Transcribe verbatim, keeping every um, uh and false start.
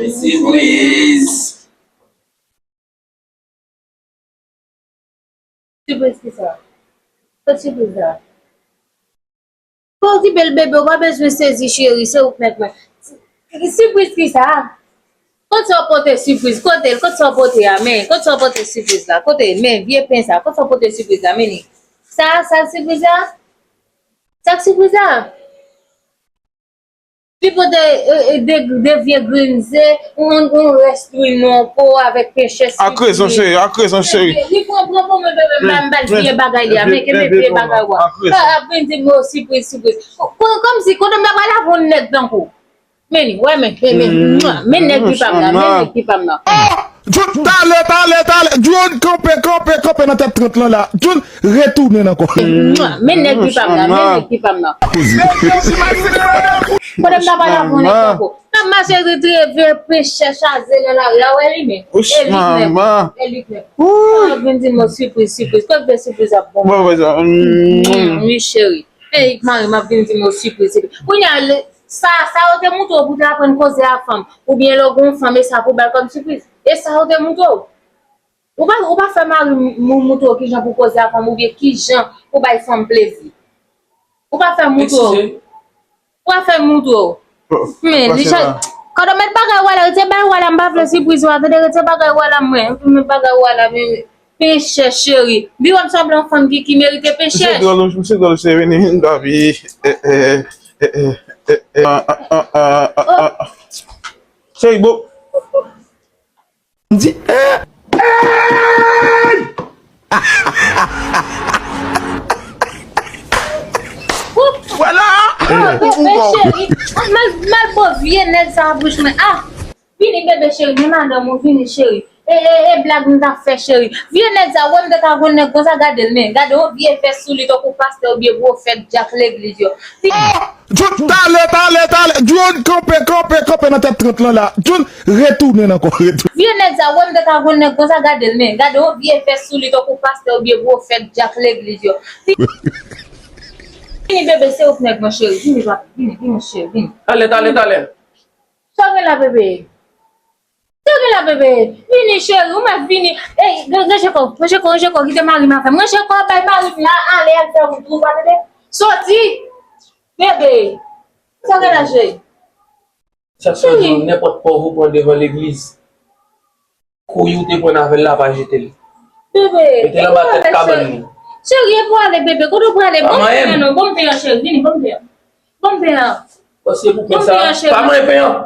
Sipriz. Sipriz ki sa? Kot sipriz la? Fò w okipe l, bebe, ou pa bezwen sezi, cheri, se ou k nèg mwen. Sipriz ki sa? Kot sa w pote sipriz? Kote l? Kot sa w pote a? Men, kot sa w pote sipriz la? Kote? Men, vye pen sa. Kot sa w pote sipriz la? Men li. Sa, sa sipriz la? Sa k sipriz la? Li pote, e, e, de, de vye grenn ze, yon, yon rès lwil nan yon po avèk pen chèch. Ak rezon, cheri, ak rezon, cheri. Li pran, pran pou mwen, bebe, m ba l vye bagay li a, men kenbe vye bagay ou a. Ap vin di m, o, sipriz, sipriz. Kò-, kòmsi, kote m ta pral avè yon nèg tankou. Men li, wè, men, men, men, men nèg ki pa m nan, men nèg ki pa m nan. John, talè, talè, talè. John, kanpe, kanpe, kanpe nan tèt trant lan la. John, retounen ankò. Men nèg ki pa m nan, men nèg ki pa m nan. Kote m ta pral avè yon nèg tankou. N ap mache ritreve, pen chèch aze nan lari a, wè li men. E lit nèg, e lit nèg. Sa ap vin di m, o, sipriz, sipriz. Kot bèl sipriz ap bon. Wi, cheri. E mari m ap vin di m, o, sipriz, sipriz. Kounye a, sa, sa yo te montre w pou w te aprann koze a fanm. Oubyen lè w gen yon fanm, e sa pou w ba l kòm sipriz. E sa yo te montre w. Ou pa, ou pa fè mari m, m, montre w kijan pou koze a fanm oubyen kijan pou bay fanm plezi. Ou pa fè montre w. Ou pa fè montre w. Men, li chak, kòd ou met bagay ou a la, rete bagay ou a la, m pa vle sipriz ou a, tande, rete bagay ou a la, mwen, m met bagay ou a la, men, pen chèch, cheri. Bi wè m sanble yon fanm ki, ki merite pen chèch. Misye dwòl, misye dwòl, se vini, vini, papi. Eh, eh, eh, eh, eh, eh, ah, ah, ah, ah, ah, ah. Cheri, bo. M di, eh! Vwala! Cheri, mal, mal bo vye nèg sa a bouch mwen. Ah! Vini, bebe cheri, men madanm ou, vini, cheri. E, e, e blag m t ap fè, cheri. Vye nèg sa, wè m te ka konn nèg konsa, gade l, men. Gade yon vye vès sou li, tankou pastè oubyen pwofèt, dyak legliz yo. John, talè, talè, talè. John, kanpe, kanpe, kanpe nan tèt trant lan la. John, retounen ankò, retounen. Vye nèg sa, wè m te ka konn nèg konsa, gade l, men. Gade yon vye vès sou li, tankou pastè oubyen pwofèt, dyak legliz yo. Vini, bebe, se ou k nèg mwen, cheri. Vini, papi, vini, vini, cheri, vini. Talè, talè, talè. Sa w gen la, bebe? Sa w gen la, bebe? Vini, cheri, ou mèt vini. Ey, ranje kò, ranje kò, ranje kò, kite mari m avè m. Ranje kò, bay mari m la, ale, al fè wout ou, pa tande? Soti! Bebe! Sa w gen la, cheri? Chak jou, nenpòt pòv ou pran devan legliz, kouy ou te pran avè l la, pa jete l. Bebe, mete l anba tèt kabann li. Cheri, e pou ale, bebe, kote w prale? Bon, pen an, non, bon, pen an, cheri, vini, bon, pen an. Bon, pen an. Bon, se pou pen sa. Pa manyen pen an.